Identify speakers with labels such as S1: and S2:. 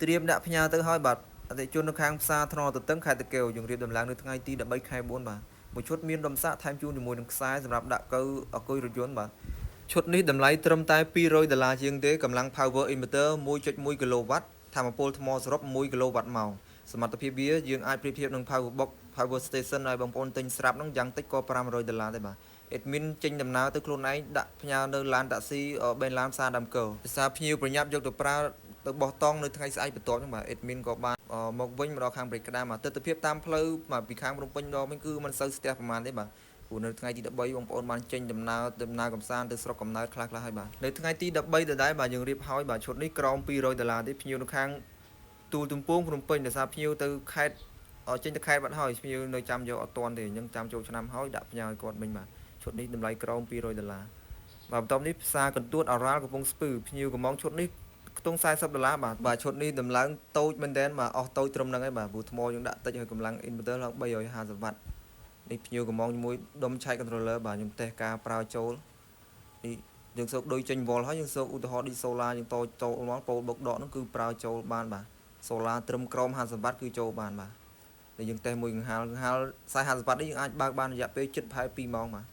S1: ត្រៀមដាក់ផ្ញើទៅឲ្យបាទអតិថិជននៅខាងផ្សារថ្នល់ទទឹងខេត្តតាកែវយើងរៀបដំឡើងនៅថ្ងៃទី13ខែ4បាទមួយឈុតមានដុំសាកថែមជូនជាមួយនឹងខ្សែសម្រាប់ដាក់កៅអគុយរថយន្តបាទឈុតនេះតម្លៃត្រឹមតែ200ដុល្លារជាងទេកម្លាំង power inverter 1.1 kW ថាមពលថ្មសរុប1 kW ម៉ោងសមត្ថភាពវាយើងអាចប្រៀបធៀបនឹង power box power station ឲ្យបងប្អូនទិញស្រាប់ហ្នឹងយ៉ាងតិចក៏500ដុល្លារដែរបាទ admin ចេញដំណើរទៅខ្លួនឯងដាក់ផ្ញើនៅឡានតាក់ស៊ីបេនឡានផ្សារដើមកដោយសារភ្ញៀវប្រញាប់យកទៅប្រើទៅបោះតង់នៅថ្ងៃស្អែកបន្ទាប់ហ្នឹងបាទ admin ក៏បានមកវិញមកដល់ខាងព្រែកក្តាមបាទទិដ្ឋភាពតាមផ្លូវបាទពីខាងភ្នំពេញដល់វិញគឺមិនសូវស្ទះប្រហែលទេបាទព្រោះនៅថ្ងៃទី13បងប្អូនបានចេញដំណើរដំណើរកំសាន្តទៅស្រុកកំណើតខ្លះៗហើយបាទនៅថ្ងៃទី13ដដែលបាទយើងរៀបហើយបាទឈុតនេះក្រោម200ដុល្លារទេភ្ញៀវនៅខាងទូលទំពូងភ្នំពេញដោយសារភ្ញៀវទៅខេត្តចេញទៅខេត្តបាត់ហើយភ្ញៀវនៅចាំយកអត់ទាន់ទេអញ្ចឹងចាំចូលឆ្នាំហើយដាក់ផ្ញើឲ្យគាត់វិញបាទឈុតនេះតម្លៃក្រោម200ដុល្លារបាទបន្ទាប់នេះផ្សារកន្ទួតអរ៉ាល់កំពង់ស្ពឺភ្ញៀវកំងឈុតនេះខ្ទង់40ដុល្លារបាទបាទឈុតនេះតម្លើងតូចមែនតើបាទអស់តូចត្រឹមហ្នឹងហើយបាទព្រោះថ្មយើងដាក់តិចហើយកម្លាំង inverter ឡើង350វ៉ាត់នេះភ្ញៀវកំងជាមួយដុំឆែក controller បាទខ្ញុំតេស្តការប្រើចូលនេះយើងសោកដូចចេញវល់ហើយយើងសោកឧទាហរណ៍ដូច solar យើងតចូលមកពោលបុកដកហ្នឹងគឺប្រើចូលបានបាទ solar ត្រឹមក្រោម50វ៉ាត់គឺចូលបានបាទតែយើងតេស្តមួយកង្ហាលកង្ហាល40 50វ៉ាត់នេះយើងអាចបើកបានរយៈពេលជិតប្រហែល2ម៉ោងបាទ